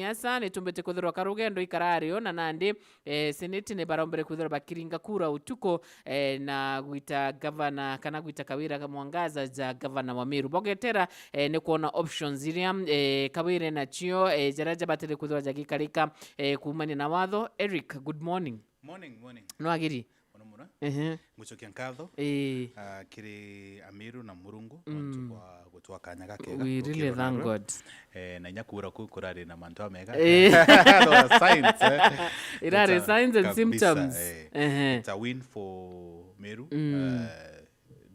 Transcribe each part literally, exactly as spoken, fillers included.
siasa ni tumbite kwithirwa karugendo ikarario na nandi, eh, Senate ni barombere kwithirwa bakiringa kura utuku, eh, na gwita gavana kana gwita Kawira ga Mwangaza ja gavana wa Meru. Bogetera, eh, ni kwona options iria, eh, Kawira nacio, eh, jaria jabatire kwithirwa jagikarika, eh, kuumania na watho. Eric, good morning. Morning, morning. Nwagiri? Mono mono. Ehe. Ngucokia nkatho, Ii. ah, kiri Amiru na Murungu, Mm. nontu bwa gutwa kanya gakega We really thank God. Eh, na inya kuura kuu kurari na mantu amega. Eh. There was signs, eh. Irari It's a, signs and kabisa, symptoms. eh. Ehe. It's a win for Meru. Mm. Eh,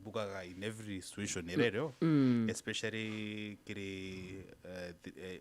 mbugaga in every situation iria irio, Mm. especially kiri, eh, thi-, eh,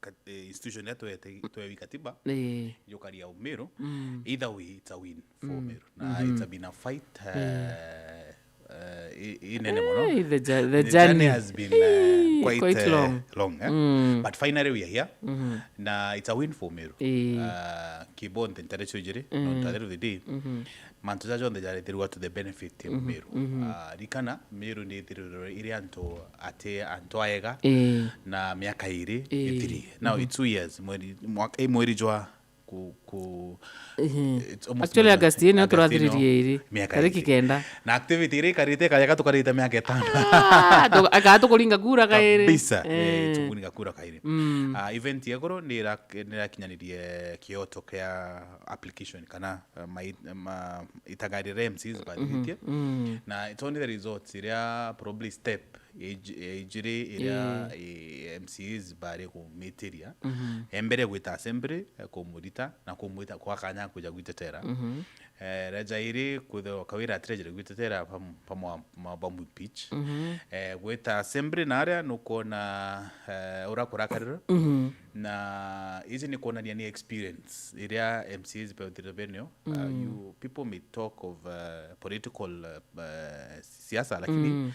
kat-, eh, institution iria twete-, twewi katiba, Ii. yukaria Umiru, Mm. either way, it's a win for Mm. Umiru. Na Mm-hmm. it's been a fight, eh, eh, i-, inene mono. Hey, the jour-, the The journey journey. has been, eh, Hey, quite, quite eh, long. long, eh? Mm. But finally we are here. Mm-hmm. Na it's a win for Umiru. Ii. Ah, kibonthe ntare cio ijiri, Mm. nontu at the end of the day, Mm-hmm. mantu jaja jonthe jarethirwa to the benefit ya Mhm, Meru. mhm. Ah, rikana, Meru ni ithiriro iri antu ati antu aega Ii. na miaka iri Ii. ithiri. Now, Mhm. it's two years, mweri, mwaka, i mweri jwa ku, ku, Mhm. it's almost Actually, mweri jwa August ii niyo August ii niyo turathiririe iri. Miaka Tariki iri. kenda. Na activity iri ikarite kayaka tukarite miaka itano. Ah, tu-, aka tukuringa kura kairi. Kabisa. Eh, Eh. tukuringa kura kairi. Mm. Ah, event ya iguru ni ira-, ni irakinyanirie kioto kia application kana, eh, mai-, ma-, itangari ria M Cs Mhm, bathitie. mm. Na it's only the results iria probably step ya ij-, ya ijiri iria, Ii. eh, M Cs bari kumitiria. Mhm. Embere gwita assembly, eh, kumurita na kumwita kwa kanya kuja gwitetera. Mhm. Eh, ria jairi kwithirwa Kawira atirejere gwitetera pam-, pamwa-, ma-, bamu impeach. Mhm. Eh, gwita assembly na aria nukwona, eh, uria kurakarirwe. Mhm. Na iji ni kwonania ni experience iria M Cs bethirwe benio. Uh, Mm. you, people may talk of, uh, political, uh, uh, siasa, lakini Mm.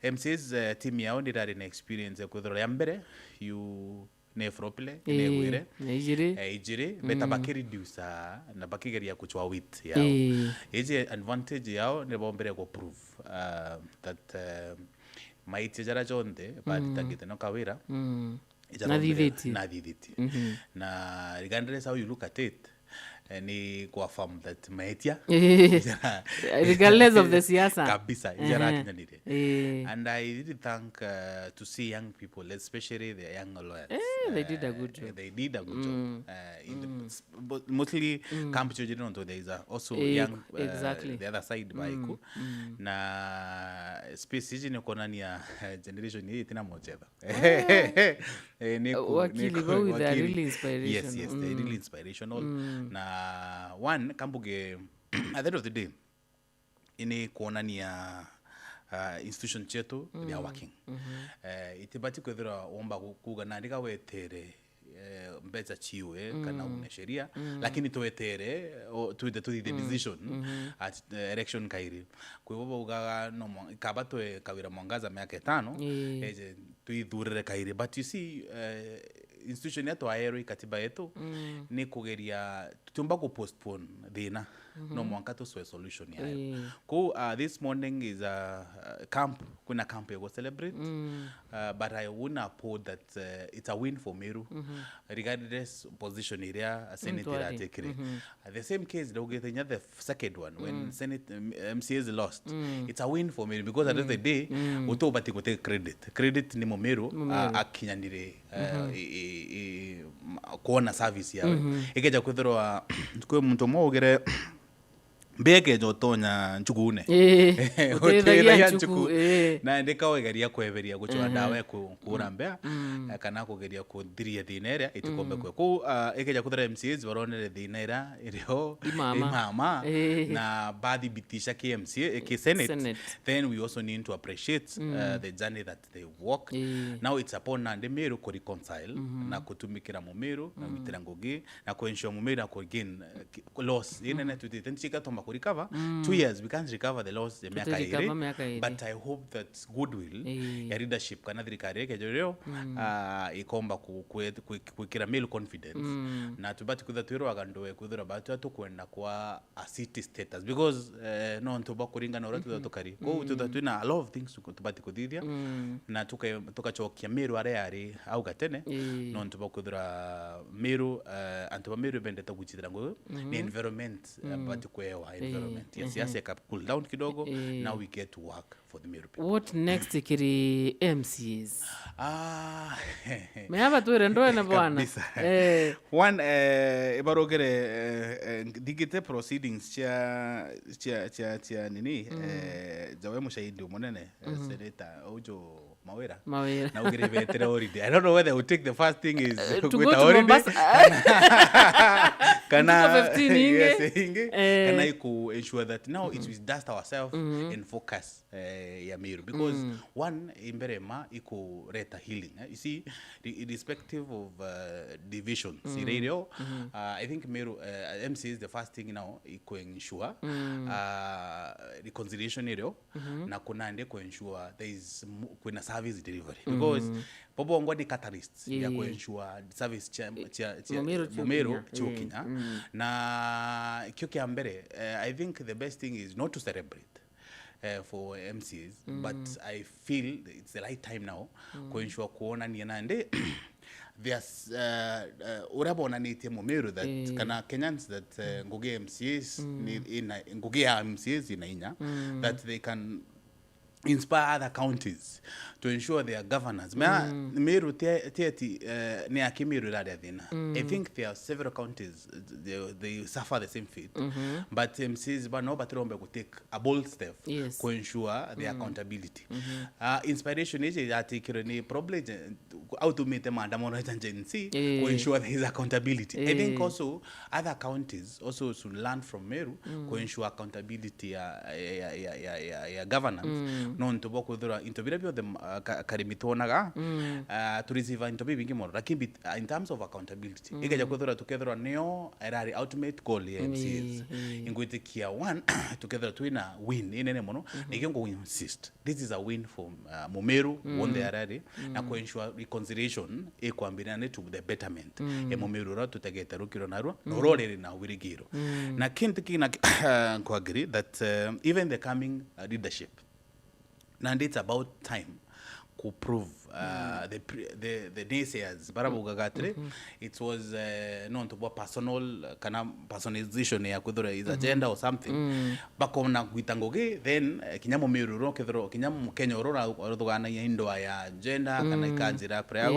M Cs, uh, team yao ndirari na experience ya kwithirwa ria mbere, you ne flopile, Ii, ne gwire. na ijiri. Eh, ijiri, beta Mm. bakireduce na bakigeria kuchwa weight yao. Ii. Iji advantage yao ni bombere ku prove, uh, that, uh, maitia jara jonthe Mm. bathitangite no Kawira. Mm. Ija Na bombere thithiti. na thithiti. Mhm. Na regardless how you look at it, eh, ni ku affirm that maetia. Ii. Ijara Regardless of the siasa. Kabisa, ijara Ehe. kinyanire. Ii. And I really thank, uh, to see young people, especially the young lawyers. Eh, they did a good Uh, job. They did a good job. Mm. Uh, in the Mm. s-, but mostly Mm. camp children, although there is a also Eh, young, uh, exactly. the other side Mm, baiku. mm. Na space iji ni kuonania, uh, generation hii itina mochetho. Eh. Eh, ni ku-, Wakili ni ku-, bau, they are wakili. really inspirational. Yes, yes, they are really Mm. inspirational. Mm. Na one, kambuge, at the end of the day, ini kuonania, uh, institution chetu, they are Mm. working. Mhm. Eh, itibati kwithirwa womba ku-, kuuga nandi ga wetere, eh, mbeca chiwe kana Mm. une sheria, Mm. lakini twetere, o, twite tuthithe Mm. decision Mhm. at, eh, election kairi. Kwi bo baugaga no mwa-, kaba twe Kawira Mwangaza miaka itano, Ii. eje twithurire kairi. But you see, eh, institution ya twaerwe i katiba yetu Mm. ni kugeria, tutiumba ku postpone thina, no Mhm. mwanka tucwe solution yayo. Ii. Kou, uh, this morning is a, uh, camp, kwina camp ya gu celebrate, Mm. uh, but I wouldn't uphold that, uh, it's a win for Meru, Mhm. regardless position iria Senate Mtu ari. iratikire. Mhm. Uh, the same case, ndaugite inya the f-, second one, when Mm. Senate, um, M C As lost, Mm. it's a win for Meru because at the end of the Mm. day, Mm. utubati gutake credit. Credit ni Mumiru, Mumiru. uh, akinyanire, uh, Mhm. i, i, i, ma-, kuona service yawe. Mhm. Ikeja kwithirwa kwi muntu umwe ugire mbia ikeja utonya nchukune. Ii, Uteithagia uteithagia nchuku, nchuku. ii. Na ndika ugeria kweberia guchwa Mhm. ndawa ya ku-, kuura Mm. mbea, Mm. eh, kana kugeria kuthiria thina iria itikombe Mm. kwe. Kou, ah, ikeja kuthira M C As baronere thina iria irio Imama. imama, Ii. na bathibitisha ki M C A, ki Senate. Senate. Then we also need to appreciate, Mm. uh, the journey that they walk. Ii. Now it's upon nandi Meru ku reconcile Mhm. na kutumikira Mumiru na Mm. gwitira ngugi na ku ensure Mumiru na ku gain, uh, ki-, loss inene Mm. twitite nchika toma ku recover. Two years, we can't recover the loss ya miaka iri. But I hope that goodwill ya leadership kana thirikari ikejo rio, ah, ikomba ku-, ku-, ku-, kwikira Meru confidence. Na tubati kwithira twirwaga ndwe kwithira batu tukwenda kwa a city status, because, eh, nontu bwa kuringana uria tutha tukari. Kou tutha twina a lot of things tuku-, tubati kuthithia. Na tuka-, tukacokia Meru aria yari au gatene, nontu bwa kwithira Meru, eh, antu ba Meru bendete guchithira ngugi ni environment, eh, bati kwewa environment ya siasa ika cool down kidogo. Now we get to work for the Meru people. What next kiri M C As? Ah, me aba twire ndwene bwana. Kabisa. Eh. One, eh, ibarugire, eh, eh, ndigite proceedings cia, cia, cia, cia nini, eh, jawe mushahidi munene, eh, senator uju Mawira. Mawira. Na ugire betere holiday. I don't know whether we take the first thing is to go to holiday. Mombasa. Kana, yes, ingi. Eh. Kana iku ensure that now it's we dust ourselves and focus, eh, ya Meru. Because one, imbere ma ikureta healing, eh. You see, re-, irrespective of, uh, divisions, iria irio, uh, I think Meru, uh, M C A is the first thing now iku ensure, uh, reconciliation irio, na kunandi ku ensure there is mo-, kwina service delivery. Because bo bongwa ni catalysts ya ku ensure service cia, cia, cia Mumiru ciukinya. Na kio kia mbere, eh, I think the best thing is not to celebrate, eh, for M C As, but I feel it's the right time now ku ensure kuonania nandi there's, uh, uh, uria bonanitie Mumiru that, kana Kenyans that, uh, ngugi ya M C As ni, ina, ngugi ya M C As ina inya, that they can inspire other counties to ensure their governance. Mea, Meru ti, ti eti, uh, ni aki Meru iraria thina. I think there are several counties, uh, they, they suffer the same fate. But M C As bano batirombe ku take a bold step, yes, ku ensure the accountability. Uh, inspiration iji yatikirwe ni probably je-, au tumite maandamano ja Gen Z, ku ensure there is accountability. I think also other counties also should learn from Meru, ku ensure accountability ya, ya, ya governance. Nontu bwa kwithirwa into biria biothe, uh, ka-, Karimi twonaga, uh, tu receive into bibingi mono. Lakini bit-, uh, in terms of accountability, ikeja kwithirwa tukethirwa nio irari ultimate goal ya M C As. Ingwitikia one, tukethirwa twina win inene mono, nikio ngu insist. This is a win for, uh, Mumiru, wonthe arari, na ku ensure reconciliation ikwambirania ni to the betterment ya Mumiru uria tutegete rukiro narua, na uria uriri na wirigiro. Na kintu kina, nku agree that, uh, even the coming, uh, leadership, nandi it's about time ku prove, uh, the pre-, the, the naysayers bara baugaga atiri, it was, uh, nontu bwa personal, uh, kana personalization ya kwithirwa his agenda or something. Bakona gwita ngugi, then, uh, kinya Mumiru uria ukethirwa, kinya Mukenya uria ura-, urathuganagia into ya agenda, kana ikanjira prayer,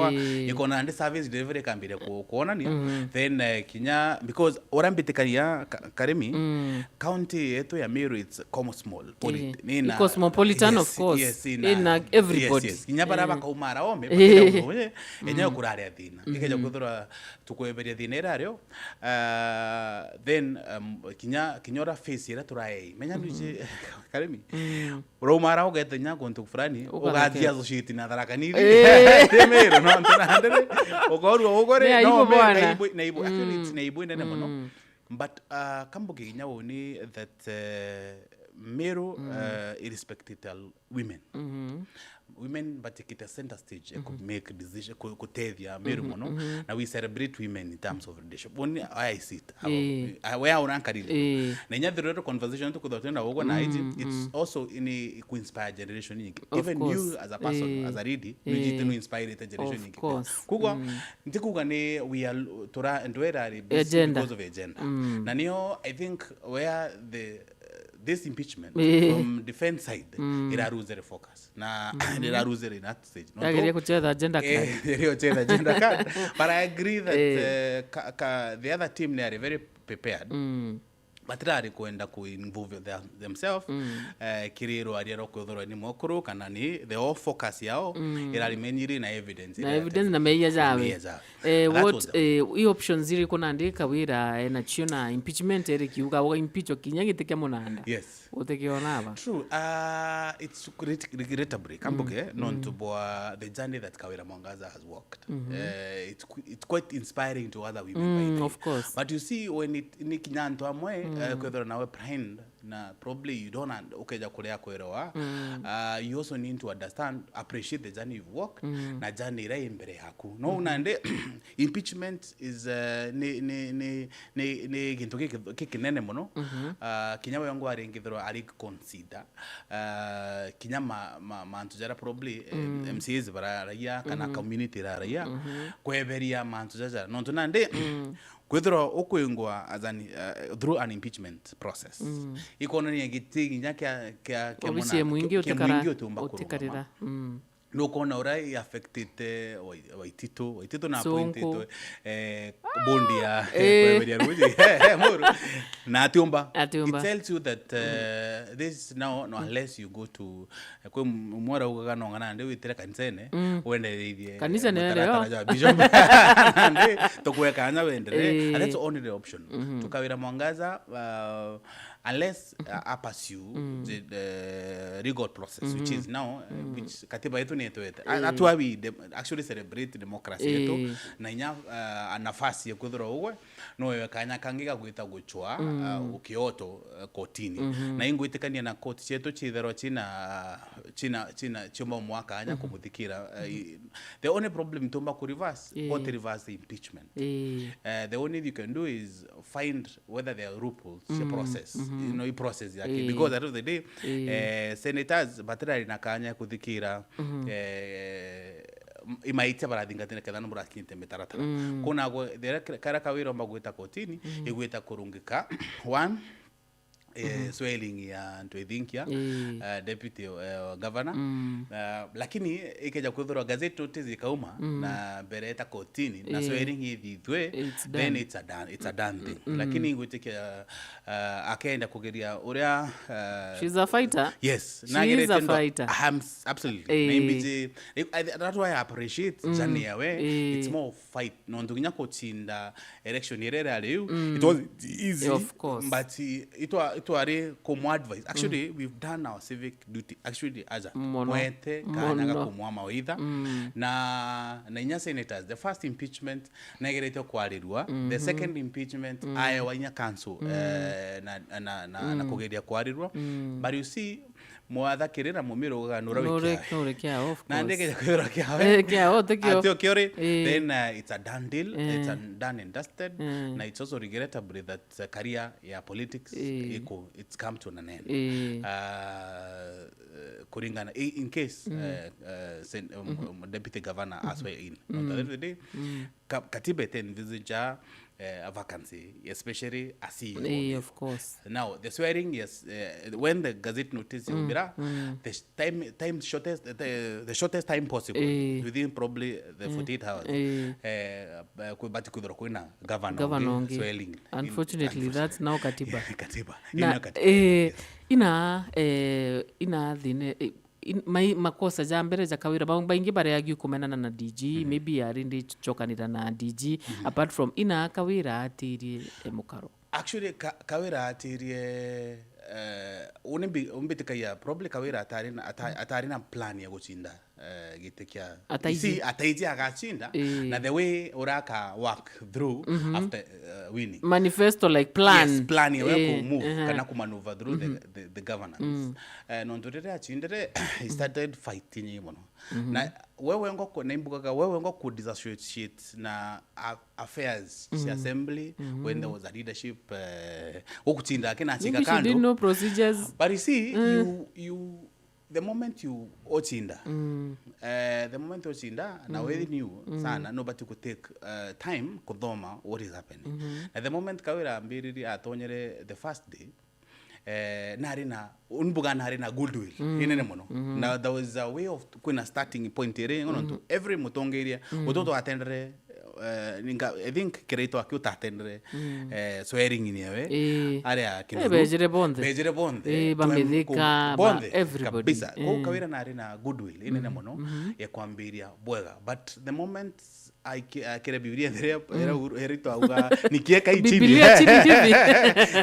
ikona nandi service delivery ikambiria ku-, kuonania. Then, uh, kinya, because uria mbitikania Ka-, Karimi, county yetu ya Meru, it's cosmopolitan. Ni na, cosmopolitan, yes, of course. Yes, ina everybody. Yes, yes. Kinya bara bakaumara ome, bakira uguo, eh, enya kuraria thina. Ikeja kwithirwa tukweberia thina irario, uh, then, um, kinya, kinya ura face ira turai. Menya nuje, Karimi. Uraumara ugete nya kuntu fulani, ugathia associate na Tharaka Nithi. Eh. Ti Meru, no, ntu na ndere. Ukorua ugore, no, me-, na ibu, na ibu. Actually, it's na ibu inene mono. But, uh, kambuge kinya uni that, uh, Meru, uh, irrespected women. Women batikite center stage ya ku make decision, ku-, kutethia Meru mono, na we celebrate women in terms of leadership. Uni, I see it. Abo, eh, ah, we aura nkarire. Eh. Na inya the real conversation tukuthwa twenda uguo na iji, it's also ini ku inspire generation nyingi. Even you as a person, as a lady, you need to inspire generation nyingi. Of course. Kugwa, ntikuga ni we are, tura, ndwera ari busy because of agenda. Na nio, I think, where the, uh, this impeachment from defense side, ira lose the focus. Na ira lose in that stage. Yageria kuchetha agenda card. Eh, yageria kuchetha agenda card. But I agree that, eh, ka, ka, the other team, they are very prepared. Batirari kwenda ku involve their, themselves, eh, kiri rwaria rwa kwithirwa ni mukuru kana ni the whole focus yao irari menyiri na evidence. Na evidence na meia jawe. Meia jawe. Eh, that what, was the, eh, i options iriku nandi Kawira ena cio na impeachment iri kiuga uga impeach kinya giti kia munanda? Yes. Utekiona aba? True. Uh, it's regret-, regrettable, kambuge, nontu bwa the journey that Kawira Mwangaza has walked. Uh, it's qu-, it's quite inspiring to other women, by the way. Of course. But you see, when it, ni kinya antu amwe, eh, kwithirwa nawe behind na probably you don't un- ukeja kuria kwerewa. Uh, you also need to understand, appreciate the journey you've walked, na journey iria i mbere yaku. No nandi impeachment is, uh, ni, ni, ni, ni, ni gintu giki- gikinene muno. Uh, kinya we ngwari ngithirwa ari consider, uh, kinya ma, ma, mantu jaria probably, eh, M C As bararagia kana community iraragia kweberia mantu jaja. Nontu nandi kwithirwa ukwingwa as an, uh, through an impeachment process, ikonania giti kinya kia, kia, kia Obici ya mwana- mwingi kia- kia utikara- mwingi utiumba kurugama. Utikarira. Nukona uria i affectite Wai- Waititu, Waititu na Sonko. Appointitwe, eh, bondi ya, eh, kweberia ruji. Eh, eh, Muru. Na atiumba. Atiumba. It tells you that, uh, this now, no, unless you go to, eh, kwi m- mwe araugaga no ng'ana ndi witire kanisene, wendereithie, kanisa eh, ni mutaratara leo. Jwa bishop. Nandi tukweka anya wendere. Eh. And that's the only option. Tukawira Mwangaza, uh, unless, uh, I pursue the, the legal process, which is now, uh, which katiba yetu ni itwete. A- atu awi de- actually celebrate democracy yetu, na inya, uh, nafasi ya kwithirwa ugwe, no wewe kanya kangi ga gwita guchwa, uh, ukioto, uh, kotini. Na ingwitikania na koti cietu ciitherwa cina, cina, cina, ciumba mwaka anya kumuthikira. Uh, i- the only problem tumba ku reverse, what reverse the impeachment. Uh, the only thing you can do is find whether there are loopholes cia process. You know, i process yake. Because at the end of the day, eh, senators batirari na kanya kuthikira, eh, imaitia barathingatira ketha no burakinyite mitaratara. Kuna go, there kara kawira omba gwita kotini, igwita kurungika, one, eh, swearing ya Ntwithinkia, eh, deputy, eh, governor. Eh, lakini ikeja kwithirwa gazette notice ikauma na mbere eta kotini na swearing ithithwe, it's then done. It's a done, it's a done thing. Lakini ngwitikia, eh, akenda kugeria uria, eh, she's a fighter. Yes, she is a fighter. I'm s- absolutely. Eh. Na imbiji, I- I- that's why I appreciate journey yawe. Eh. It's more fight. Nontu kinya kuchinda election iria iri riu, it was easy. Of course. But itwa itwari kumu advise. Actually, we've done our civic duty. Actually, aja mwete kanya ga kumwa mawaitha. Na na inya senators, the first impeachment negerete kwarirua, the second impeachment aewa inya council, eh, na na na, na kugeria kwarirua. But you see, mwathakirira mumiruganura. Nure- wikia nure kia, of course. Na ndege kwira kia we. Eh, kia o, tiki o. Atio kiori, eh, then, uh, it's a done deal, eh, it's a done and dusted, eh, na it's also regrettable that, uh, career ya politics, eh, iko, it's come to an end. Eh. Uh, uh, kuringana, i- in case, mm, uh, uh, sen- um, mm-hmm, um, deputy governor, mm-hmm, aswe in. Mm. At the end of the day, mm, ka- katiba ite envisage, eh, a vacancy, especially a C E O. Eh, of course. Now, the swearing, yes, eh, when the gazette notice, mm, yaumira, mm, the sh- time, time shortest, the, the shortest time possible, eh, within probably the, mm, forty-eight hours. Eh. Eh, eh, kwi- but kwithirwa kwina governor, governor ungi, ungi, swearing in. Unfortunately, unfortunately, that's now katiba. Katiba. Na, ina katiba, eh, yes, ina, eh, ina thine, eh, in- mai- makosa ja mbere ja Kawira, ba- baingi bareagi kumenana na D G, mhm, maybe ari ndi chokanira na D G, mhm, apart from ina Kawira atirie, eh, mukaro. Actually, Ka- Kawira atirie, eh, uni mbi- umbitikagia, probably Kawira atari na, ata- atari na plan ya gucinda, eh, giti kia Ataiji. Isi, ataiji agacinda, eh, na the way uraka work through, mhm, after, eh, winning. Manifesto, like, plan. Yes, plan ya, eh, ku move, aha, kana ku maneuver through the, mhm, the, the governance. Mm. Eh, nontu riria acindire, he started fighting mono. Mhm. Na we wengo ku- na imbugaga we wengo ku disassociate na a- affairs cia, mhm, assembly, mhm, when there was a leadership, eh, gukutinda akina achika. Maybe she kando. Didn't know procedures. But you see, mm, you, you, the moment you ochinda, mm, eh, the moment ochinda, na, mm, within you, mm, sana, nobody could take, eh, time kuthoma what is happening. Mhm. Na the moment Kawira ambiririe atonyere the first day, eh, nari na, mbuga nari na goodwill, mm, inene mono. Mm. Na there was a way of, kwina starting point iri, ngono, mm, tu, every mutongeria, mm, utu twatendere, eh, ninga, I think kirito aki utatendere, mm, eh, swearing in yawe. Eh. Aria, eh, kinuru, bejire bonthe. Bejire bonthe. Eh, bamithika, ba- bonthe, everybody. Kabisa. Ko, eh, Kawira nari na goodwill inene, mm, mono, mhm, ya kwambiria bwega. But the moment aiki- akire Biblia nthire, mm, era uru- era itwauga, nikieka ichini. Biblia chini hivi.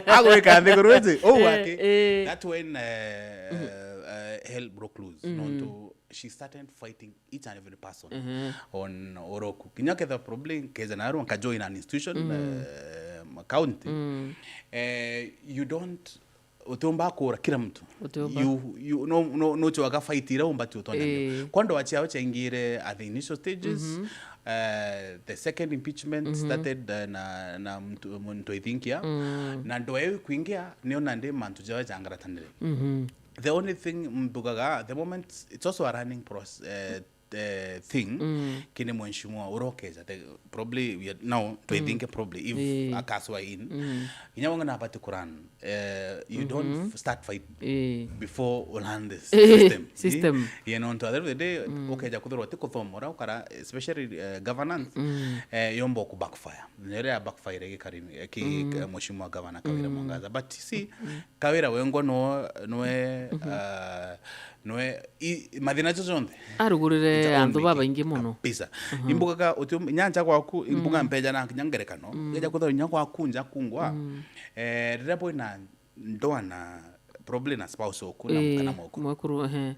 Agwika nthi kurwiji, oh, eh, wake. Eh. That when, eh, mhm, eh, hell broke loose. Mhm. Nontu she started fighting each and every person, mhm, on Oroku. Kinya ketha problem, keza na arwa nkajoin an institution, mhm, eh, county, mm, eh, you don't, utiumba kura kila mtu. Utiumba. You, you, no, no, no chwaga fight ira umbati utonania. Eh. Kwa ndo wachiao chaingire at the initial stages, mhm, eh, the second impeachment, mhm, started, eh, na, na mtu, mtu ithinkia. Mm. Na ndo eu kuingia, niona ndi mantu jawe jangaratanire. Mhm. The only thing mbugaga at the moment, it's also a running process, eh, eh, thing, mm, kini mheshimiwa urokeja. The, probably we are now, mm, twithinke probably if, eh, akaswa in. Mm. Inya wonga na abati kuran, eh, you, mhm, don't start fight, eh, before uland this, eh, system. System. Yeah, no, at the end of the day, mm, ukeja kuthirwa ti kuthoma uria ukara, especially, eh, governance, mm, eh, yomba ku backfire. Nere ya backfire gikari, eh, ki, mm, eh, mheshimiwa governor Kawira, mm, Mwangaza. But you see, mm, Kawira wengwa no, nwe, mhm, ah, nwe, i, mathina jo jonthe. Arugurire nja antu own babaingi muno. Kabisa. Mhm. Imbugaga uti, inya nja gwaku, imbuga, mm, mpeja na kinya ngerekano. Mm. Ngeja kuthora inya gwaku nja kungwa. Mm. Eh, riria bwina ndoa na probably na spouse oku na, eh, kana mwekuru. Mwekuru, ehe.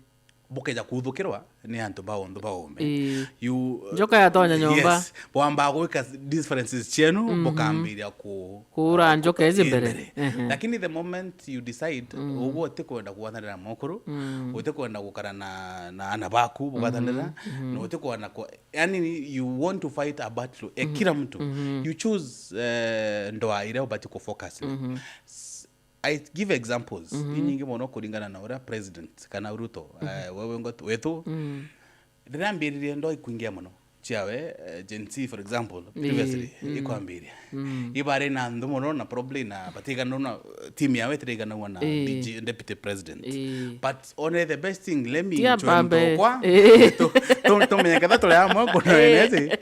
Bukeja kuthukirwa ni antu ba untu ba ume. Ii. You, njoka yatonya nyomba. Yes. Bwamba gwika differences cienu, mhm, bukambiria ku-, kuura njoka iji mbere. Mbere. Ehe. Lakini the moment you decide, mm, uguo utikwenda kugwatanira na mukuru, mm, utikwenda gukara na, na ana baku bugwatanira, mhm, mhm, na utikwenda ku-, yani you want to fight a battle, e, mhm, kila mtu. Mhm. You choose, eh, ndoa iria ubati ku focus. Mhm. S-, I give examples, mhm, inyingi mono kuringana na uria president kana Ruto, mhm, eh, wewe ngo-, wetu. Mm. Riria ambiririe ndo ikuingia mono ciawe, eh, Gen Z, for example, ii, previously, mm, ikwambiria. Mm. Ibari na nthu mono na probably na batigana na, eh, team yawe itiraiganaua na, ii, D G, deputy president. Ii. But one the best thing, let me tia join mpambe. Tokwa. Ii. Tu-, tu-, tumenye ketha turi amwe, kuna, ii, wenezi.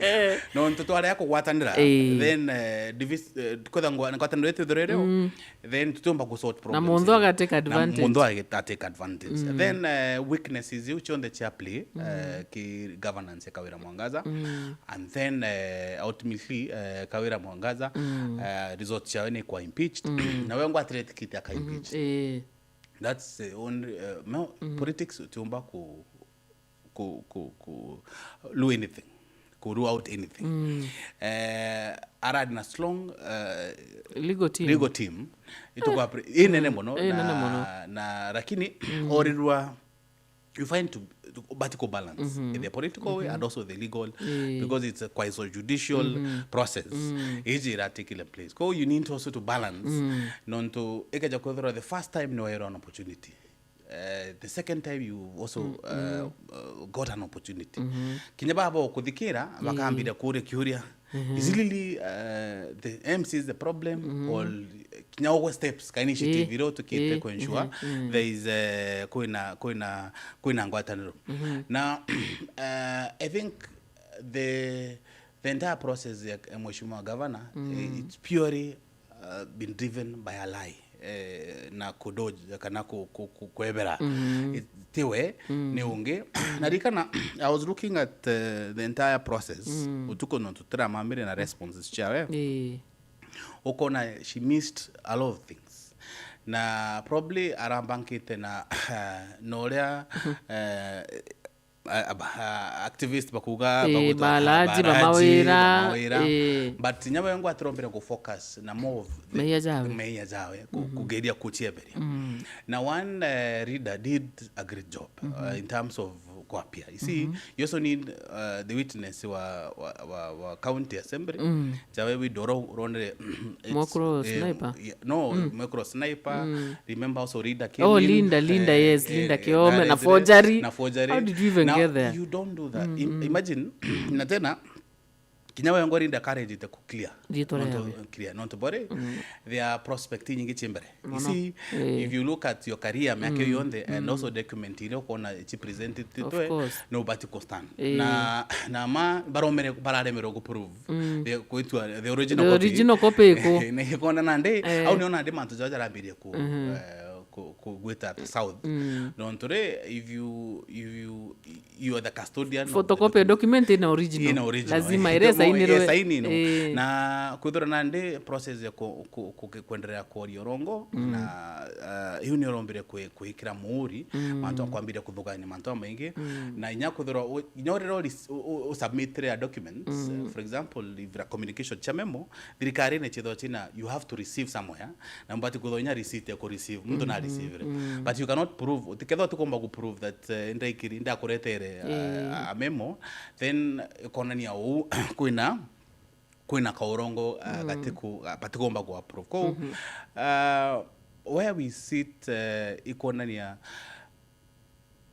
Nontu twaria kugwatanira. Ii. Then, eh, divis-, eh, kwetha ngwa-, ngwataniro yetu ithurire, mm, then tutiumba ku sort problems. Na muntu aga take advantage. Na muntu aga take advantage. Mm. Then, eh, weaknesses iu cionthe cia play, mm, eh, ki governance ya Kawira Mwangaza. Mm. And then, eh, ultimately, eh, Kawira Mwangaza, mm, eh, result ciawe ni kwa impeached. Mm. Na we ngwatire tikiti aka, mhm, impeached. Eh. That's the only, eh, no, mm, politics utiumba ku ku, ku, ku rule anything, ku rule out anything. Mm. Eh, arari na strong, eh, legal team. Legal team. Itukwa pre-, inene, mm, muno, inene na, muno. Na lakini, mm, orirwa, you find to, to, but ku balance, mhm, in the political way, mhm, and also the legal, yeah, because it's a quasi judicial, mhm, process. Mm. Iji ira take place. So you need also to balance. Mm. Nontu ikeja kwethirwa the first time ni wairwa an opportunity. Eh, the second time you also, mm, uh, mm, uh, got an opportunity. Mhm. Kinya baba ukuthikira, yeah, bakambira kuria kiuria, mhm, is it really, uh, the M C is the problem, mhm, or kinya ugwe steps ka initiative, yeah, iria utukite, yeah, ku ensure, mhm, mm, there is, uh, kwina, kwina, kwina ngwataniro? Mhm. Na, uh, I think the, the entire process ya, ya Mheshimiwa Governor, mm, eh, it's purely uh, been driven by a lie, eh, na kudoja kana ku-, ku-, ku-, kwebera. Mhm. It-, tiwe, mm, ni ungi. Narikana, I was looking at, uh, the entire process. Mm. Utuku no tutiramamire na responses ciawe. Ii. Ukona she missed a lot of things. Na probably arabankite na, na uria, mhm, eh, a-, a-, a-, activist bakuga, ii, bagwitwa baraji, baraji, ba mawira, ba mawira. Ii. But nyawe ngwatirombere ku focus na more of the meia jawe. Meia jawe, ku-, mhm, kugeria kuchieberia. Mm. Na one, eh, leader did a great job, mhm, uh, in terms of kwapia. You see, mhm, you also need, uh, the witness wa, wa, wa, wa county assembly. Mm. Jawe wi ndoro uronere, it's, mwekuru, eh, sniper? Yeah, no, mm, mwekuru sniper. Mm. Remember also Linda Kiome. Oh, Linda, Linda, eh, yes, eh, Linda Kiome na forgery. Na forgery. How did you even get there? Now, you don't do that. Mm, im-, mm. Imagine, na tena, kinya wewe ngori Linda courage ite ku clear. Ritwa riawe. Nontu, clear. Nontu bori, mm, there are prospect nyingi cimbere. You see, eh, if you look at your career, miaka, mm, yonthe, and, mm, also document ile ukona ichi presented titwe, of course, no ubati ku stand. Eh. Na, na ma, baromere, bararemerwo ku prove. Mm. The, kwitwa the original copy. The original copy iku. Na ikona nandi, eh, au niona nandi mantu jaja arambirie ku, mhm, eh, ku-, ku-, gwita the south. Nontu ri, if you, if you, you are the custodian of the Photocopy ya document, document ina original. Ina original. Lazima Eh, ire ita mo-, sainirwe. eh, sainirwe. Eh. Na kwithirwa nandi process ya ku-, ku-, ku-, kwenderea kworia urongo, na, uh, iu ni urombire kwi-, kwikira muuri, mantu akwambiria kuthugania mantu amaingi. Na inya kwithirwa u-, inya urira u-, u-, u-, usubmitire a documents, uh, for example, if a communication cha memo, thirikari ni chithwa china, you have to receive somewhere, na mbati kwithirwa inya receipt ya ku receive, muntu na receive re. But you cannot prove, utikethwa utikomba ku prove that, uh, ndaikiri, ndakuretere, uh, a memo, then ikonania uu kwina, kwina kaurongo, uh, gatiku, uh, batikomba ku approve. Kou, uh, where we sit, uh, ikonania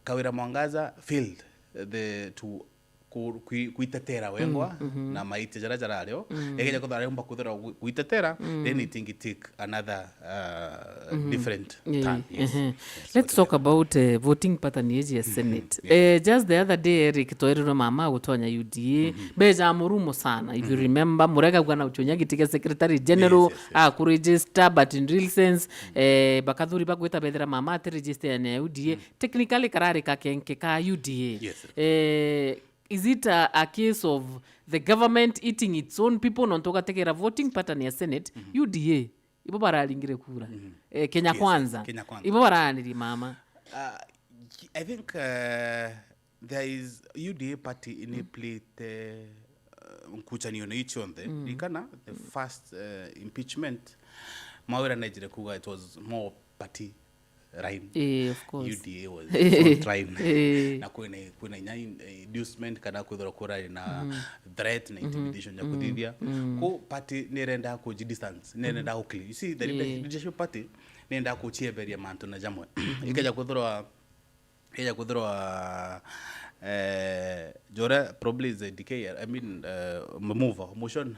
Kawira Mwangaza failed the, to ku-, kui-, kuitetera wengwa na maitia jaria jarario. Ekeja kuthara yomba kuthara gui-, guitetera, then it can take another, uh, different turn. Yes. Yes, Let's talk about, uh, voting pattern iji ya Senate. Eh, just the other day, Eric, twerirwe mama gutonya U D A. Beja murumo sana. If you remember, Murega gwa na uchonya giti gia Secretary General, yes, yes, yes, a ku register, but in real sense, eh, bakathuri bagwita bethira mama ati register ya U D A. Technically karari kakenke ka U D A. Yes, sir. Eh, is it a, a case of the government eating its own people, nontu ugategera voting pattern ya Senate, U D A ibo bararingire kura? Eh, Kenya Kwanza. Kenya Kwanza. Ibo baranirie mama. Uh, I think, uh, there is U D A party iniplayte, uh, nkuchanio na icio nthe. Rikana the first, uh, impeachment, Mawira nejire kuga it was more party line. Eh, of course. U D A was front line. Eh. Na kwina, kwina inya in-, inducement kana kwithirwa kurari na threat na intimidation ya kuthithia. Ko party nirenda ku distance, nirenda ku clear. You see, the leader-, leadership party nirenda kuchieberia mantu na jamwe. Ikeja kwithirwa, ikeja kwithirwa, eh, jora probably is a decay, I mean, uh, mover, motion.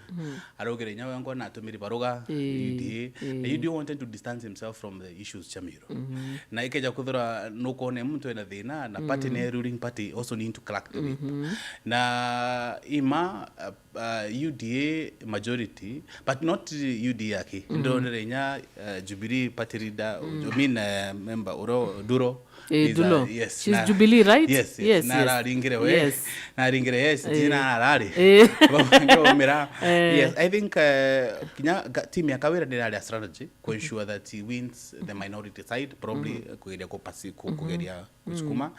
Araugire inya wengwa na atumiri baruga, eh, U D A. Na U D A wanted to distance himself from the issues cha Meru. Na ikeja kwithirwa nukone muntu ena thina, na party ne ruling party also need to crack the whip. Na ima, uh, uh, U D A majority, but not U D A aki. Ndonere inya, uh, Jubilee party leader, I mean, uh, member uro Duro. Eh, is a, Dulo. Yes, she's na, Jubilee, right? Yes, yes. Yes, na yes. Araringire we. Yes. Na aringire, yes, eh, jina arari. Eh. Babange omera. Eh. Yes, I think, uh, kinya ga-, team ya Kawira nirari a strategy ku ensure that he wins the minority side, probably, uh, kugeria kupasi-, ku-, kugeria kusukuma.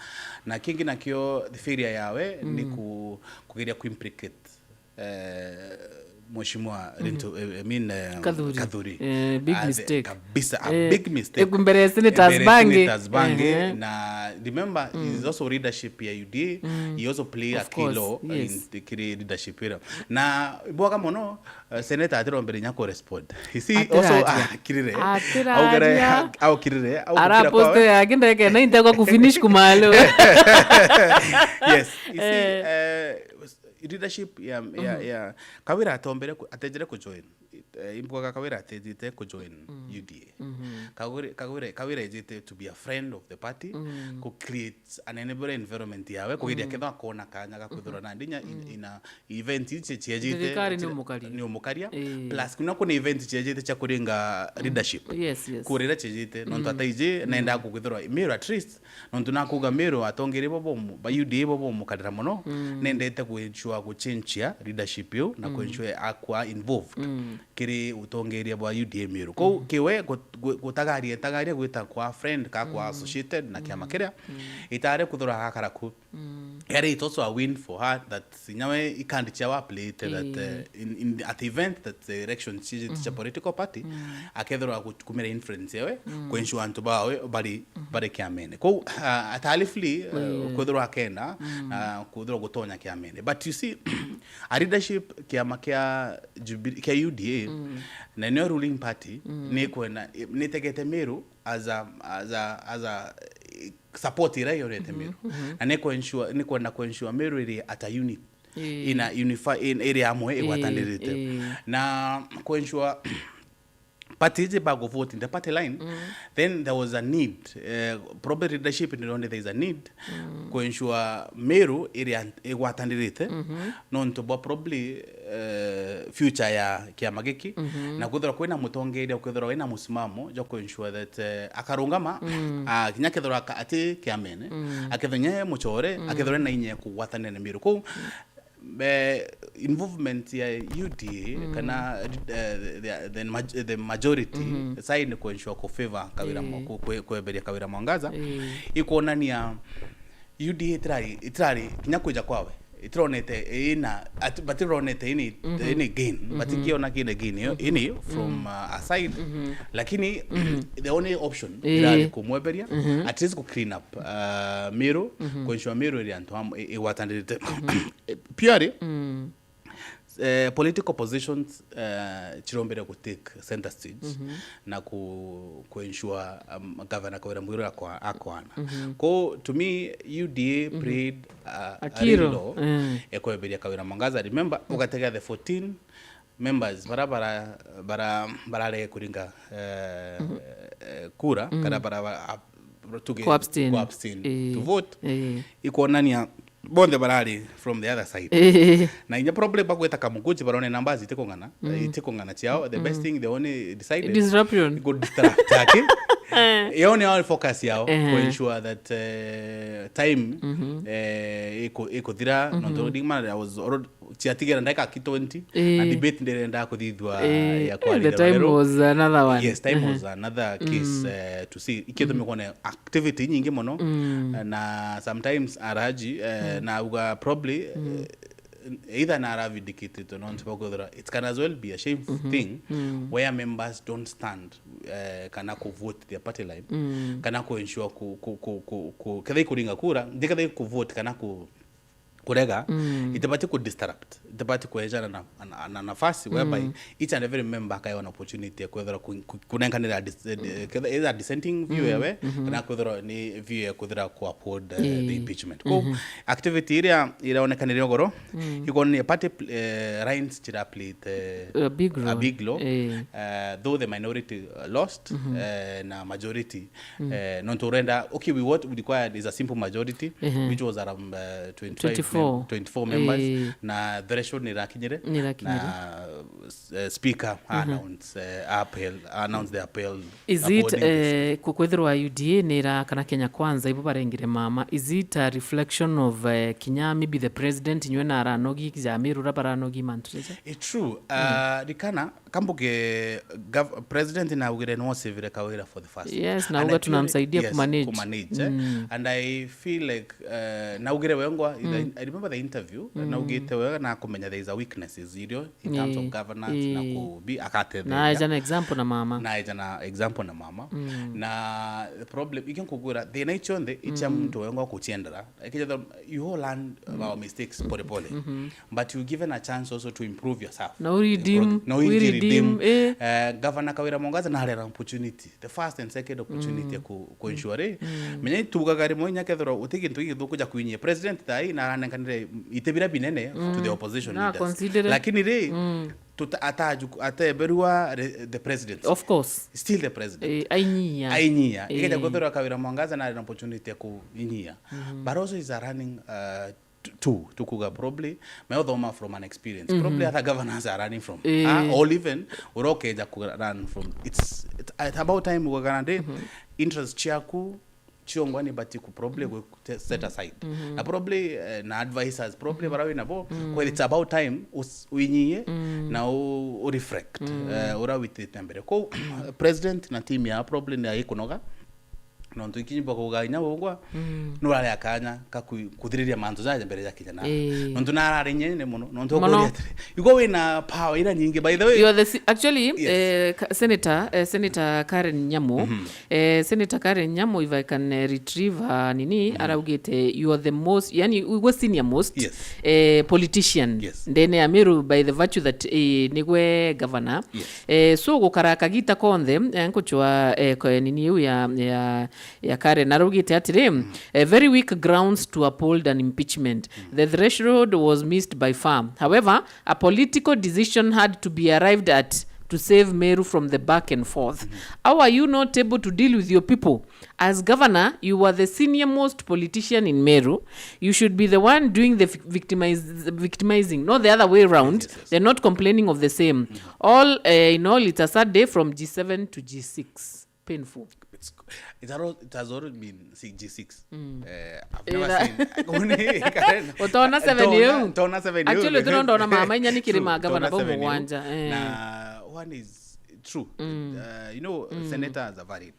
Na kingi nakio, the failure yawe ni ku-, kugeria ku implicate, eh, Mheshimiwa Rinto, eh, I mean, eh, Kathuri. Kathuri. Eh, big mistake. Kabisa, a big mistake. Eh, mbere ya senators bangi. Mbere ya senators bangi. Ehe. Na remember, he's also leadership ya U D A. He also play a key role in the kiri leadership ira. Na bwaga mono, eh, senator atirombere nya ku respond. You see, also, atiraria. Ah, kirire. Atiraria. Augere, au kirire, au kukira kwawe. Araposte yake ndeke na integwa ku finish kumalo. Yes, you see, eh, leadership ya, ya, ya Kawira atombere ku-, atejere ku join. Eh, imbwaga Kawira atejite ku join U D A. Kawira, Kawira, Kawira ejite to be a friend of the party, ku create an enabling environment yawe, kugeria kethwa akona kanya ga kwithirwa na ndinya in, ina event ici ciejite. Thirikari ni umukaria. Ni umukaria. Eh. Plus, kuna, kuna event ciejite cia kuringa leadership. Yes, yes. Kurira ciejite, nontu ataiji, nenda kukwithirwa Meru at least, nontu nakuga Meru atongeria bo bomu, ba U D A bo bomukarira mono, nendete ku ensure ku change ya leadership iu na ku ensure akwa involved kiri utongeria bwa U D A Meru. Kou kiwe gut-, gu-, gutagaria, tagaria gwita kwa friend ka kwa associated na kiama kiria, itare kuthura gakara ku. Yari, it also a win for her that nyawe ikandi cia wa play that, eh, in, in, at event that the election cia, cia political party, akethirwa ku-, kumira influence yawe, ku ensure antu bawe bari, bari kiamene. Kou, ah, atalifli, eh, kwithirwa akenda, ah, kwithirwa gutonya kiamene. But you see, a leadership kiama kia Jubilee, kia U D A, na nio ruling party, ni kwenda, ni tegete Meru as a, as a, as a, eh, support iria yonete Meru. Na ni ku ensure, ni kwenda ku ensure Meru iri at a unit. Ina unify, in, iri amwe igwatanirite. Na ku ensure party iji ba go vote in the party line, then there was a need, eh, probably leadership nirone there is a need ku ensure Meru iri an-, igwatanirite, nontu bwa probably, eh, future ya kiama giki, na kwithirwa kwina mutongeria, kwithirwa wina musimamo jwa ku ensure that, eh, akarungama, ah, kinya kethirwa aka-, ati kiamene, akethirwa nye muchore, akethirwa na inya ya kugwatanira na Meru. Kou, eh, involvement ya U D A kana, eh, the, the, the maj-, the majority side ni ku ensure ku favor Kawira Mwa-, ku-, ku-, kweberia Kawira Mwangaza, ikwonania U D A itirari, itirari kinya kwija kwawe, itironete ina, ati-, batironete ini, ini gain, batingiona kine gain yo, ini from, uh, a side, lakini the only option irari kumweberia, at least ku clean up, uh, Meru, ku ensure Meru iri antu am-, i-, igwatanirite. Purely, eh, political positions, eh, chirombere ku take center stage na ku, ku ensure, um, Governor Kawira Mwiru akwa-, akwana. Ko, to me, U D A played a, a real role ya kweberia Kawira Mwangaza. Remember, ugatega the fourteen members bara, bara, bara, bararege kuringa, eh, eh, kura, kana bara, bara, ap-, tuge, ku abstain. Ku abstain to vote. Ikwonania bonthe barari from the other side. Na inya probably bagweta Kamukunji barone numbers itikung'ana, itikung'ana ciao. The best thing they only decided, disruption, go distract yake. Yao ni yao focus yao, ku ensure that, eh, time, eh, iku-, ikuthira. Nontu Odinga, I was already, ciatigera ndagika ki twenty, na debate ndirenda kuthithwa ya kwaria. The time was another one. Yes, time was another case, eh, to see. Ikio tumikone activity nyingi muno, eh, na sometimes araji, eh, na uga probably, eh, either na aravindicate to nontu bakwithira, it can as well be a shameful thing where members don't stand, eh, kana ku vote their party line, kana ku ensure ku, ku, ku, ku, ku, kethira ikuringa kura, ndi kethira ku vote kana ku, kurega, itibati ku disrupt, itibati kuejana na, na, na nafasi whereby each and every member akaewa na opportunity ya kwethira ku, ku, kunenkanira dis-, eh, ketha-, either dissenting view yawe, kana kwethira ni view ya kwethira ku uphold, eh, the impeachment. Ko activity iria iraonekanire ugoro, ikonania party pl-, eh, lines chira played, eh, a big role, eh, though the minority, uh, lost, eh, na majority, eh, nontu urenda, okay, we, what we required is a simple majority, which was around, uh, twenty-five mem-, twenty-four members, na threshold ni irakinyire, na, eh, speaker announce, eh, appel, announce the appel. Is it, eh, ku-, kwithirwa U D A ni ira kana Kenya Kwanza ibo barengire mama, is it a reflection of, eh, kinya maybe the president inywe na aranogi, ja Meru ra baranogi mantu jaja? It's true. Uh, rikana, kambuge gov-, president naugire no sivire Kawira for the first. Yes, na uga tunamsaidia kumanage. Kumanage, eh. And I feel like, uh, naugire wengwa, I remember the interview, naugite wega na kumenya there is a weaknesses irio in terms of governance, na ku be akatethia. Na aja na example na mama. Na aja na example na mama. Na the problem, ikio nkugwira, thina icio nthe, icia muntu wengwa kuchiendera. Ikija, you all learn our mistakes pole pole. But you given a chance also to improve yourself. Na u redeem, na u redeem, eh. Eh, Governor Kawira Mwangaza na arera opportunity, the first and second opportunity ya ku, ku ensure ri. Menya itugaga rimwe inya kethirwa uti gintu gigithuku ja kwinyia president thai na aranenkanire ite bira binene to the opposition leaders. Lakini ri, tuta-, ataju-, ateberua re-, the president. Of course. Still the president. Eh, ainyia. Ainyia. Eh. Ikeja kwethirwa Kawira Mwangaza na arera opportunity ya kuinyia. But also is a running, uh, t-, two, tukuga probably, me uthoma from an experience. Probably other governors are running from. Ah, or even, urokeja ku run from. It's, it's, it's about time ugagana ndi, interest ciaku, ciongwa ni bati ku probably ku te-, set aside. Na probably, eh, na advisors, probably bara wina bo, kweli it's about time us-, uinyie, na u-, u reflect, eh, ura witite mbere. Ko, president na team ya probably ni aikunoga, nontu ikinyi bwa kuga inya ugwa, nurare akanya ka ku-, kuthiriria mantu jaja mbere ja kinya na. Eh. Nontu narari nyene muno, nontu muno. Ukuria atiri, igwa wina power ira nyingi, by the way. You are the si-, actually, eh, ka-, Senator, eh, Senator Karen Nyamu, eh, Senator Karen Nyamu, if I can, eh, retrieve her nini, araugite, "You are the most, yani, we were senior most, eh, politician ndene ya Meru by the virtue that, eh, nigwe governor." Eh, so gukara kagita konthe, eh, nkuchwa, eh, ko-, nini iu ya, ya, ya Karen, araugite atiri, eh, "Very weak grounds to uphold an impeachment. The threshold was missed by far. However, a political decision had to be arrived at to save Meru from the back and forth. How are you not able to deal with your people? As governor, you were the senior most politician in Meru. You should be the one doing the vic- victimize, victimizing, not the other way around. Yes, yes, yes. They're not complaining of the same. All uh, in all, it's a sad day from G seven to G six. Painful. It's, it, has al- it has always been, say, G six. Eh, I've never Ira- seen. Kuni, Karen, Utaona seven utaona- yu? Utaona seven yu. Actually, utirona ndaona mama inya kiri True, ma gavana utaona bau seven yu. Mugwanja, eh. Na one is true. Uh, you know, senators are varied.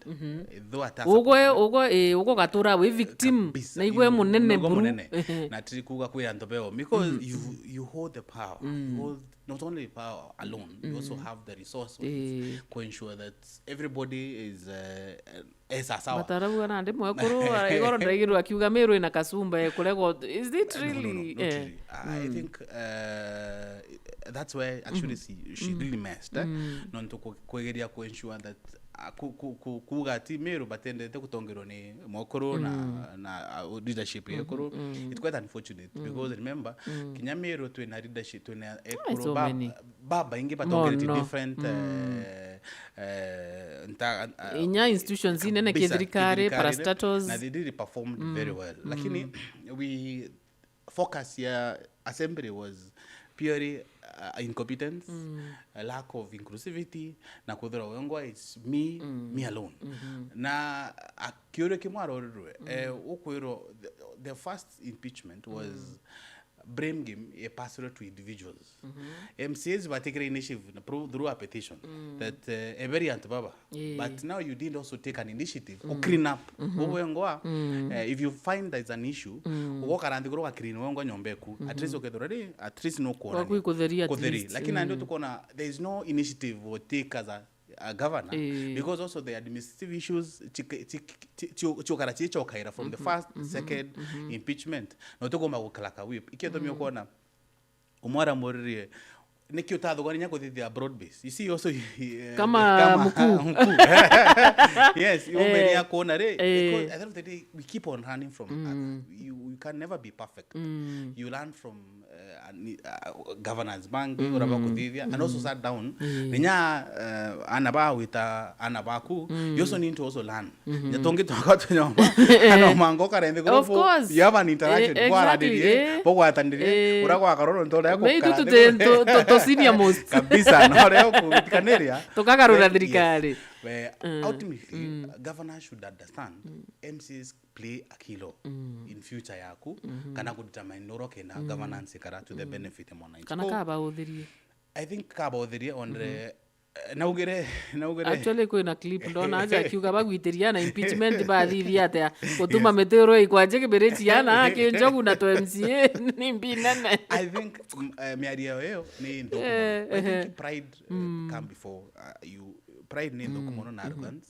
Though at us Ugwe ugwe eh, ugwe gatura wi victim kabisa. na igwe You- munene nogwe buru. Munene. Na tiri kuga kwi antu beo because you you hold the power. You hold not only power alone, you also have the resources Eh. to ensure that everybody is uh, is sawa. Matarauga na ndi mwekuru igoro ndaigirwa akiuga Meru ina kasumba ekurego, is it No, no, no, really? not Eh. Really. I I think uh, that's where actually she, she really messed. Eh? Nontu ku- kwegeria ku ensure that uh, ku- ku- ku- kuga ati Meru batendete gutongerwa ni mokuru na, na uh, leadership ya ekuru. It's quite unfortunate because remember, kinya Meru twina leadership, twina ekuru so ba- many. Babaingi batongerete Mono. Different eh, eh, nta- eh, Inya institutions inene kabisa, kithirikari, kithirikari, parastatals. Na they did performed very well. Lakini we focus ya assembly was purely uh, incompetence, a lack of inclusivity, na kwithirwa wengwa it's me, me alone. Na akiuria kimwe arorirwe, eh, ukwirwo the, the first impeachment was blame game ya personal to individuals. M C As batikire initiative na pro- through a petition that uh, eberi antu baba. But now you did also take an initiative to clean up. Ugwe ngoa, eh, if you find there's an issue, ugokara nthi guru wa clean wengwa nyomba eku. At least ukethirwa ri, at least no kuona. Waku ikutheria at least. Lakini ndio tukona there is no initiative or take as a, a governor because also the administrative issues chik- chik- chi- chi- chiokara chichokaira from the first, second impeachment. No tukoma gukalaka whip. Ikethomia ukona umwara muririe niki utathugania kuthithia broad base, you see also eh, Kama mkuu. Yes, umeria kuona ri, because at the end of the day we keep on running from uh, you, you can never be perfect. You learn from uh, ani- uh, governance bangi uraba kuthithia and also sat down ninya uh, ana ba wita ana baku you also need to also learn. Nyatongi twakwa tunyomba ana mango karende Of course. You have an interaction. Eh, exactly, eh. Bogwatanirie Eh. Uragwa karoro ntore yako. Maitu tute to- to- to senior most. Kabisa no reo kutikaniria. Tukagarura thirikari. Ultimately, governor should understand M Cs play a key role in future yaku kana kudetermine noro kena governance ikara to the benefit ya mwananchi. Kana So, kabauthirie. I think kabauthirie on the eh, naugire naugire Actually kwina clip ndona aja akiuga bagwitiria na impeachment bathithia atia gutuma mitiro ikwanje kibiriti yana aki njogu na to M C A ni mbinene. I think mm, eh, miario iyo ni nthuku Eh, muno. I think pride eh, come before uh, you pride ni nthuku muno na arrogance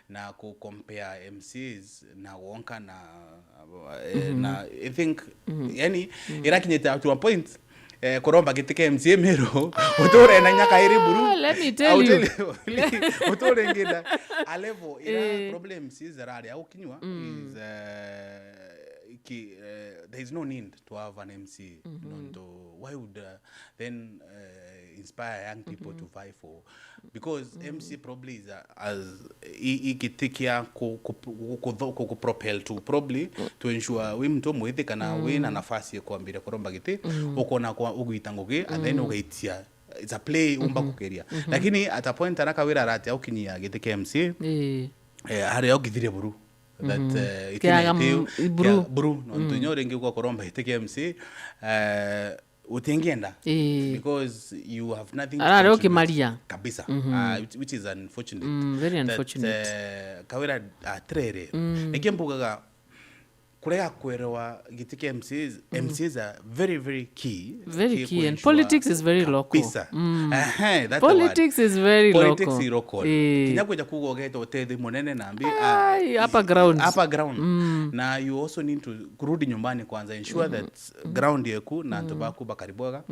na ku compare M Cs na wonka na eh, na I think yani irakinyite to a point eh, kuromba giti kia M C A Meru uture na nyaka iri buru. Ah, let me tell you. Uture ngida a level ira problem M Cs arari au kinywa is uh, ki, uh, there is no need to have an M C A nontu why would uh, then uh, inspire young people to vie for because M C A probably is a, as i- i- giti kia ku- ku- ku- ku- ku- ku propel to probably to ensure wi mtu mwithika na wi na nafasi ya kwambira kuromba giti ukona kwa ugwita ngugi and then ugaitia it's a play umba kugeria lakini at a point araka wira arati au kinyia giti kia M C A Eh. eh, hari au githire buru that eh, Kiaga itina m- iti- buru. kia- buru no ntu nyo ringi kwa kuromba iti kia M C A eh, utingienda Eh. because you have nothing to Arare contribute. Ukimaria. Kabisa ah, which, which is unfortunate. Mm, very That, unfortunate. Eh, kawira atiriri niki mbugaga kurega kwerewa giti kia M C As, M C As are very very key Very ki key, and kuensure- politics is very local. Kabisa. Ehe, that's the word. Politics is very Politics local. Is local. Eh. Kinya kuja kuga ugete utethia munene na mbi Ai, upper ground. Upper ground na you also need to kurudi nyumbani kwanza ensure that ground yeku na antu baku bakari bwega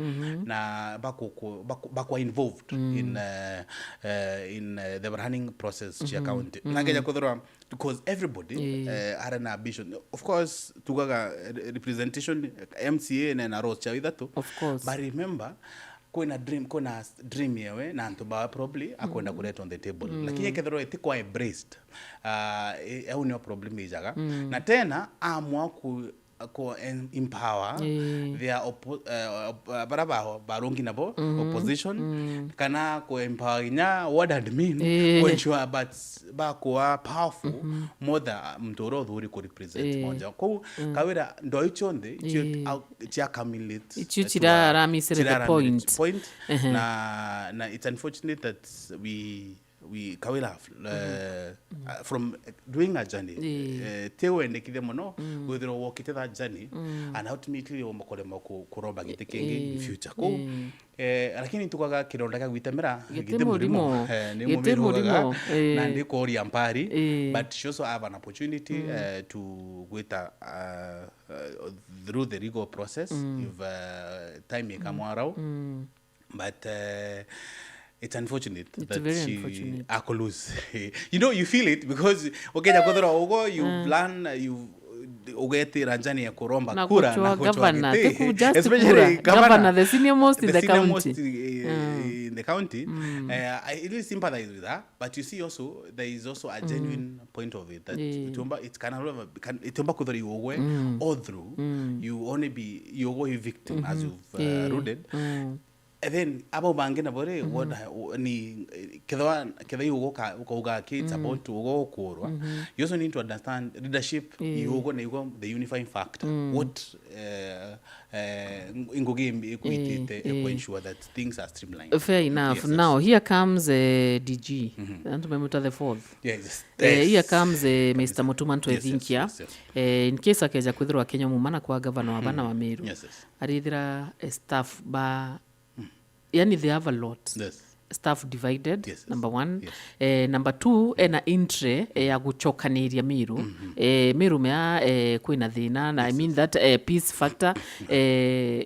na baku baku- bakwa involved in uh, uh, in uh, the running process cia county na keja kuthirwa because everybody Eh. uh, are na ambition. Of course tugaga re- representation, M C A na na roles cia ithatu. Of course. But remember kwina dream, kwina s-, dream yewe na antu bawe probably akwenda kuretwa on the table. Lakini ekethirwa iti kwa embraced, ah, i-, au nio problem ijaga. Na tena amwa ku, ku em-, empower their oppo-, eh, op-, eh, bara ba, barungi nabo, opposition, kana ku empower inya ward admin, ku ensure but bakwa powerful more than muntu uria uthuri ku represent moja. Kou kawira ndoi cionthe icio au, cia accumulate, icio eh, ciraramisire the point. Point. Na, na it's unfortunate that we, we, kawira, uh, uh, from doing a journey, eh, ti wendekithia muno withirwa wokite that journey, and ultimately womba kurema ku-, kuromba giti kingi in future. Kou, eh, lakini tukaga kironda gia gwitemera giti murimo, eh, ni giti murimo, eh, na ndi kuria mpari, but she also have an opportunity, eh, to gwita, uh, uh, through the legal process, if, uh, time ikamwarau. But, uh, it's unfortunate that she akulose. You know, you feel it because ukeja kuthira ugo, you plan, you ugetira njani ya kuromba na kura na kuchwa gavana, giti. Especially kura. Gavana, the senior most in the county. Eh, I really sympathize with her, but you see also there is also a genuine point of it that itiumba, it can, can, itiumba kuthira iugwe all through, you only be, iugwe victim as you've, uh, alluded. And then abo bangi nabo ri, what, ni, eh, kethwa, kethwa iugo ka, ukauga ki, it's about ugo ukurwa. You also need to understand leadership, iugo na iugo the unifying factor. What, eh, eh, ng-, ngugi imbi ikwitite, eh, ku ensure that things are streamlined. Fair enough. Now, here comes, eh, D G. Antu memwita the fourth. Yes. Eh, here comes, eh, Mister Mutuma Ntwethinkia. Eh, in case akeja kwithirwa Kenya mumana kwa governor wa bana wa Meru. Arithira, eh, staff ba yani, they have a lot. Staff divided, number one. Eh, number two, ena intre, eh, ya guchokaniria Meru. Eh, Meru mea, eh, kwina thina, na I mean that, eh, peace factor, eh,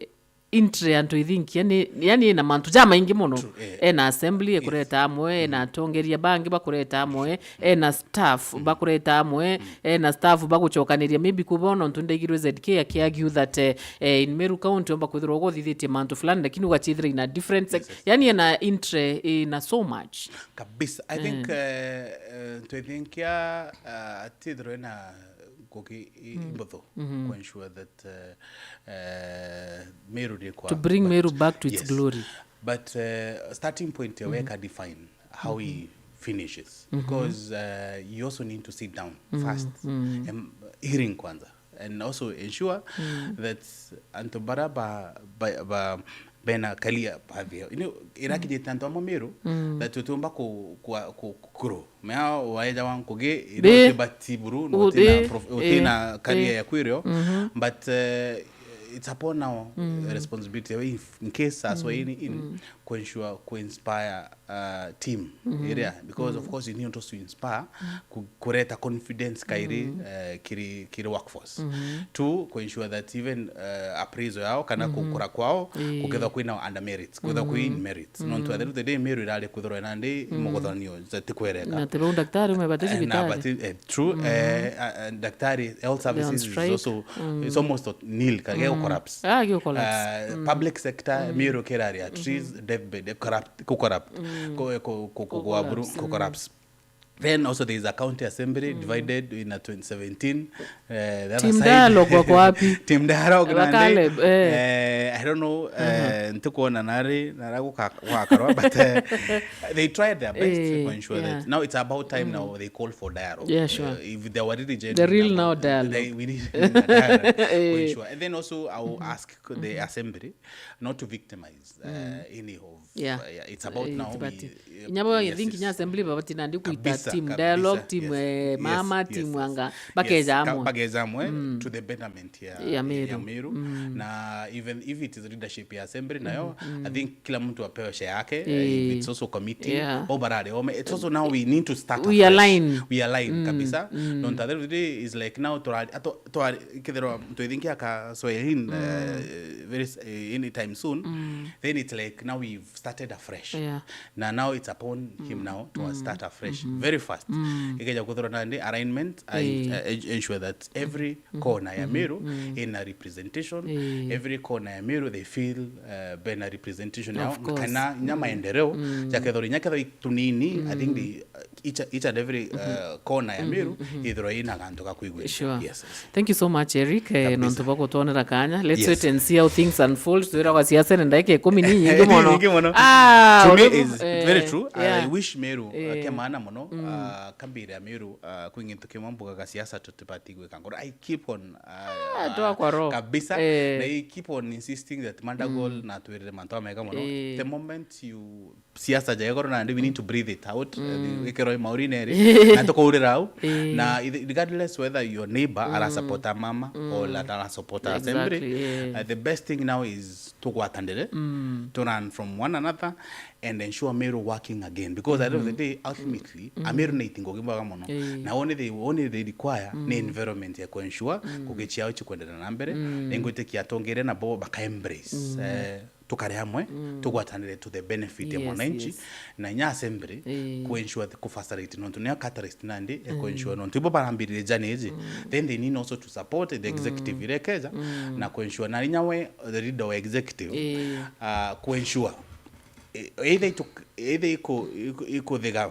intre antu ithinki, yani, yani ena mantu ja maingi muno. Ena assembly ekureta amwe, ena atongeria bangi bakureta amwe, ena staff bakureta amwe, ena staff baguchokaniria. Maybe kuba ona untu ndaigirwe Z K akiargue that, eh, eh, in Meru County omba kwithirwa ugo uthithitie mantu fulani, lakini ugachithira in a different sec-, yani ena intre ina so much. Kabisa. I think, eh, eh, twithinkia, eh, atithirwe na ngugi i-, imbuthu ku ensure that, eh, eh, Meru ni kwa, to bring Meru back to its glory. But, uh, starting point ya weka define how he finishes. Because, uh, you also need to sit down first. Em, hearing kwanza. And also ensure that antu bara ba, ba, ba, bena career path yao. You know, irakinyite antu amwe Meru, that utiumba ku, ku, ku, ku grow. Mea waeja wa ngugi, iri uti batiburu, no uti na prof-, uti na career ya kwirio. But, uh, it's upon now, uh, responsibility, if, in case as well in, in ku ensure, ku inspire, uh, team iria, because of course you need also to inspire, ku-, kureta confidence kairi, uh, kiri, kiri workforce. Two, ku ensure that even, uh, appraisal yao kana kukura kwao, kukethwa kwina under merits, kukethwa kwi in merits. Nontu at the end of the day, Meru irari kwithirwa ina ndi mugothanio ti kwereka. Na tebe daktari umebati cibitari. True. Eh, uh, uh, daktari, health services is also, it's almost nil, ka geo collapse. Ah, geo collapse. Uh, public sector, Meru kirari at least deathbed, eh, corrupt, ku corrupt. Ku, ku, ku, ku, ku, ku collapse. Then also there is a county assembly divided in a twenty seventeen. Eh, the other side. Team Dialogue wako wapi? Team Dialogue nandi, eh, I don't know, eh, ntikwona nari, nara guka-, gwakarwa, but, eh, they tried their best to ensure that now it's about time now they call for dialogue. Yeah, sure. Eh, if they were really genuine, the real now dialogue. They, we need a dialogue to ensure. And then also I will ask the assembly not to victimize, uh, any of, uh, yeah, it's about now we, uh, inya bo, I think, inya assembly babati nandi kwita team dialogue, team, eh, mama, team anga, bakeja amwe. Bakeja amwe to the betterment ya, ya Meru. Na even if it is leadership ya assembly nayo, I think kila mtu apewe share yake, eh, if it's also committee, o barare ome, it's also now we need to start afresh. We align. We align kabisa. Nontu at the end of the day is like now twari, ato-, twari, kethirwa twithinkia ka Swahilin, eh, very s-, eh, anytime soon, then it's like now we've started afresh. Yeah. Na now it's upon him now to start afresh. Very very fast. Ikeja kuthirwa nandi alignment, I, I ensure that every corner ya Meru ina representation, every corner ya Meru they feel, uh, bena representation yao, kana nya maendeleo ja kethirwa inya kethirwa i tunini, I think the, uh, each, each and every, uh, corner ya Meru ithirwa ina gantu ga kwigwithia. Sure. Yes, yes. Thank you so much, Eric, eh, nontu bwa gutwonera kanya. Let's wait and see how things unfold. Twiragwa siasa ni ndaika ikumi ni nyingi mono. Nyingi mono. Ah, to me is very true. I wish Meru, uh, ke maana mono, uh, kambira ya Meru, uh, kwi gintu kimwe mbugaga siasa tutibati gwika ngoro. I keep on, uh, kabisa. Na I keep on insisting that Mandagol na twirire mantu amega mono. The moment you siasa ja igoro nandi, we need to breathe it out. Wikirwe maurine ri, na tukuurira au. Na ithi-, regardless whether your neighbor ara supporta mama or la ara supporta assembly, uh, the best thing now is tugwatanire, to learn from one another and ensure Meru working again, because at the end of the day, ultimately Ameru ni itingo kimbaga mono. Na only they, only they require ni environment ya kuensure kugichia uchi kuendelea na mbere. Ningwitikia atongere na bo baka embrace, eh, tukare amwe, tugwatanire to the benefit ya mwananchi, na inya assembly kuensure the kufacilitate nontu niyo catalyst nandi ya kuensure nontu ibo barambiririe journey iji, then they need also to support the executive irekeja na kuensure na inya we the leader wa executive, uh, kuensure, eh, either itu-, either iku-, iku-, ikuthiga,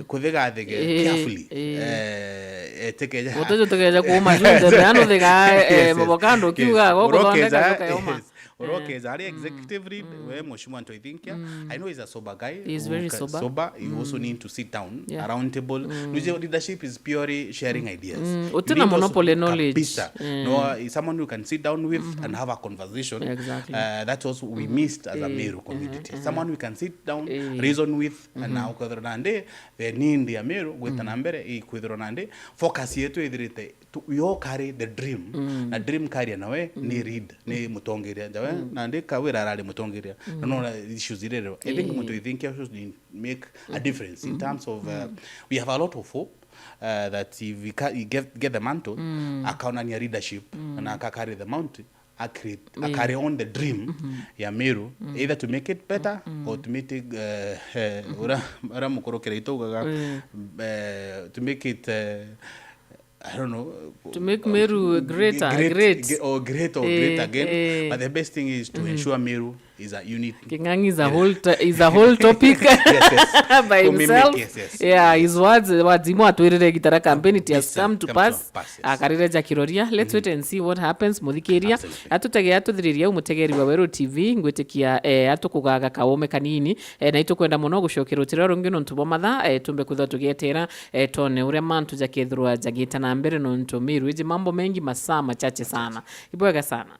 kuthiga thige carefully, eh, etikeja. Gutiji utikeja kuuma cunthe, meana uthiga, eh, mabokando ukiuga, gukuthondeka juka yoma. Urokeja ari executive lead, we Mheshimiwa Ntoithinkia, I know he's a sober guy. He is very sober. Sober. You also need to sit down, a round table. Nuje leadership is purely sharing ideas. Utina monopoly knowledge. Kabisa. No, uh, someone you can sit down with and have a conversation. Exactly. Uh, that's also we missed as a Meru community. Someone we can sit down, reason with, and now ukethira nandi the need ya Meru gwita na mbere ikwithirwa nandi focus yetu ithirite tu, we all carry the dream. Na dream carrier nawe ni lead, ni mutongeria. Jawe nandi Kawira arari mutongeria. Na no issues irero. I think muntu ithinkia issues ni make a difference in terms of, uh, we have a lot of hope, uh, that if we ca-, we get, get the mantle, akaonania leadership na aka carry the mount, a create, a carry on the dream ya Meru, either to make it better or to make it, uh, uh, ura, ura mukuru kira itaugaga, uh, to make it, uh, I don't know. To make Meru greater, great, great. Ge-, or great or great again. But the best thing is to ensure Meru is a unit. King'ang'i is a whole to-, is a whole topic by himself. Yes, yes. Yeah, his words, words imwe atwirire gitara campaign, it has come to pass. Yes. Akarire ja kiroria. Let's wait and see what happens, muthikiria. Absolutely. Atutege, atuthiriria umutegeri wa Weru T V, ngwitikia, eh, atukugaga kaume kanini. Eh, na itukwenda mono gucokia rutiro rungi nontu bwa mathaa, eh, tumbe kwithwa tugietera, eh, tone uria mantu jakethirwa jagita na mbere nontu Meru iji mambo mengi masaa machache sana. Ibwega sana.